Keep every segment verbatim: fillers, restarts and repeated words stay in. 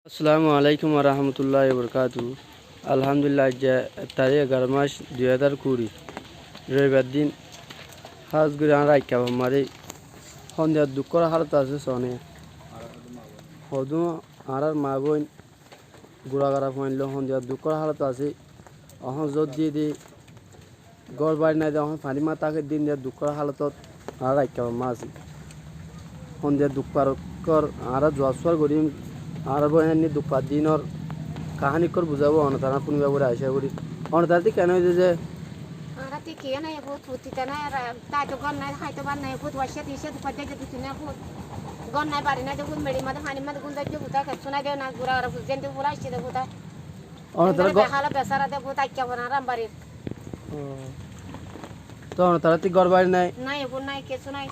Assalamu alaikum warahmatulláhi wabarakátuhu. Alhamdulillah, aijja ek tarík, egaró mac, dui házar kuri, roibar din. Hás gorí añára Aikkafor mazé hondilla dukkór hálot asé soóne. Hodún añárár maa bóin guragara fuain loi hondilla dukkór hálot asé. Ehón zór diyé dé gór bari nái dé, ehón fanír mazé táke dé, endilla dukkór hálotot añára Aikkafor mazé así. Hondilla duk far ókkol añára zuab sual gorím, añára bóinainní duk far dinor kaháni ókkol buzáibou, onotara fúniba bóli acá gorí. Onotara tí keén óiye dé? Añára tí kiyé nái, fut futtí nái, ar táito gór nái, háito bát nái, fut waccé ticcé duk far dé, dui tin fut gór nái, bari nái dé, fut meçir mazé, fanír mazé gúm zaijjé, fut kessú nái dé, na guragara fut zendilla fut aiccé dé fut. Onotara gór behála besára dé fut, Aikkafor añárar barir. Ó. Tóu onotara tí gór bari nái? Nái, eggúa nái, kessú nái.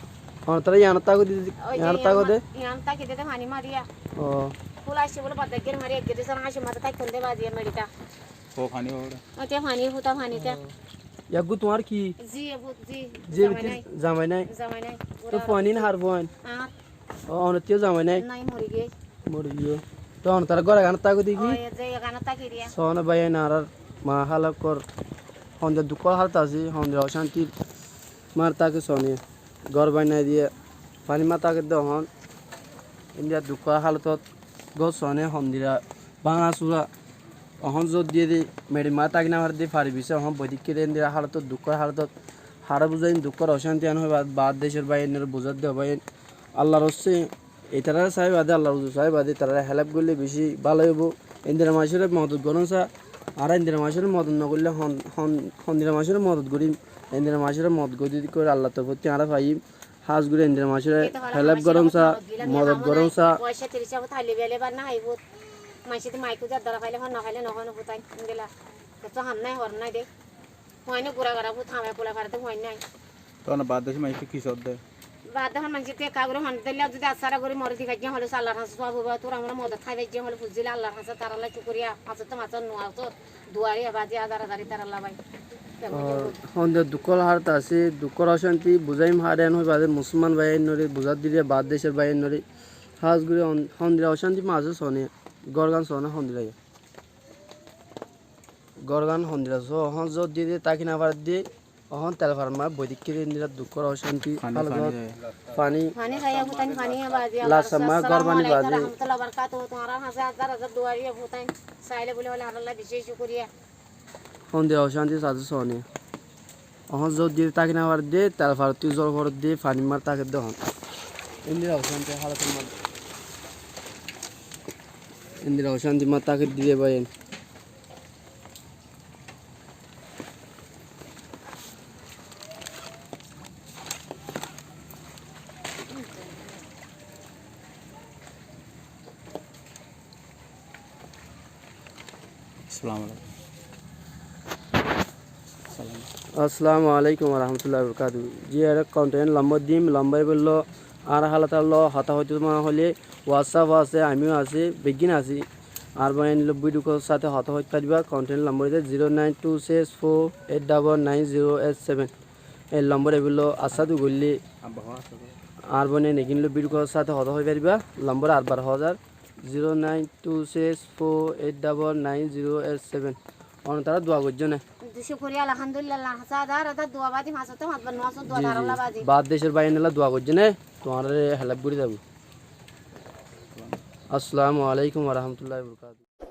Onotara yiánot táko dé, yiánot táko dé? Yiánot táki dé, dé faní mariya. Ó. Fúla aiccé bóli baddá gír mari, ek gír sóra hañcir mazé táikkum dé baziya meçita. Ó, faní óre. Ó, te faní, fúta faní te. Ó. Eggúa tuáñr ki? Zi, eggúa zi. Zi, zamai nái. Zamai nái? Zamai nái. Tóu fuain ín har fuain? Añár. Ó, onor tío zamai nái? Nái, mori giyé. Mori giyé. Tóu onotara gór egánot táko dé ki? Ó, e ze egánot táki dé. Soóne báiyain, añárár maa hála ókkol hondilla dukkór hálot asé, hondilla ocántir mazé táke soóne. Gór bari nái dé, fanír mazé táke dé ehón. Endilla dukkór hálotot gór soóne hondilla báñga súra. Ehón zór diyé dé, meçir mazé táki no fare dé, fari bisé ehón boi táikke dé, endilla hálotot, dukkór hálotot. Haré buzáiyum dukkór ocánti yián hoibá, baár decór báiyainnoré buzá dé báiyain. Allar waste itaráre sai baade, Allar waste sai baade, itaráre hélp goillé bicí bála óibo. Endilla manúicoré modot gorón sa, añára endilla manúicoré modot no goillé hon, hon, hondilla manúicoré modot gorím, endilla manúicoré modot gorí dí kore Allar torfóttu añára faiyím. Hás gorí endilla manúicoré hélp gorón sa, modot gorón sa. Foicá tiríc fut háile bele bát no háibo. Maincé to maikú zar dara faile hon, no faile no hon, fut ain endilla. Kessú ham nái, hor nái dé. Fuain guragara fut, hamai kula fare to fuain nái. Tóu baár decór maincé ki sódde? Baár decór maincé to ekká gorí hon dé, zodi assára gorí mori di faijjé hoilé Allar hañsé suab óibo, tura mora modot fai faijjé hoilé fuzile Allar hañsé, tarálla cúkuriya, asót to masót nuwa asót. Duwari abazi azar azar itaralla bái. Ó, hondilla dukkór hálot asé, dukkór ocánti buzáiyum haré yián hoibá dé, musolman báiyainnoré buzá diyé, baár decór báiyainnoré. Hás gorí hon, hondilla ocánti mazé asé soóne, górgan soóne hondilla. Górgan hondilla asé, ehón zór diyé dé táki no fare dé, ehón telfar mazé boi táikke dé, endilla dukkór ocánti hálot. Faní. Faní. Faní saiya fut ain, faní bazi. Lassa mazé gór bani bazi. Assalamu alaikum warahmatullahi wabarakatuhu. Tuáñrar hañsé azar azar duwari fut ain. Sailé buli hoilé añáralla bicí cúkuriya. Hondilla ocánti asé soóne. Ehón zór diyé táki no fare dé, telfar ttu zór fore dé, fanír mazé táke dé ehón. Endilla ocánti hálot mazé. Endilla ocánti mazé táke dé báiyain. Assalamu alaikum. Assalamu alaikum warahmatullahi wabarakatuhu. Ji, añára konten lombor dim, lombor ibálla añára hálatar loi hotá hoitó mone hoilé WhatsApp asé, aimíyo así, beggín así. Añár báiyain loi bídiyo kol sáte hotá hoit faribá, konten lombor de zero nine two six four eight double nine zero eight seven. E lombor ibálla WhatsApp goillé añár báiyain egín loi bídiyo kol sáte hotá hoi faribá, lombor arbar hoó zar, zero nine two six four eight double nine zero eight seven. Onotara dua goijjó né? Cúkuriya, alhamdulillah, hañsé azar azar dua bazi, fañs ottó fañs bar, no ottó dua. Ji, ji. Baár decór báiyain ókkol dua goijjó né, tuáñrare hélp gorí zaibo. Assalamu alaikum warahmatullahi wabarakatuhu.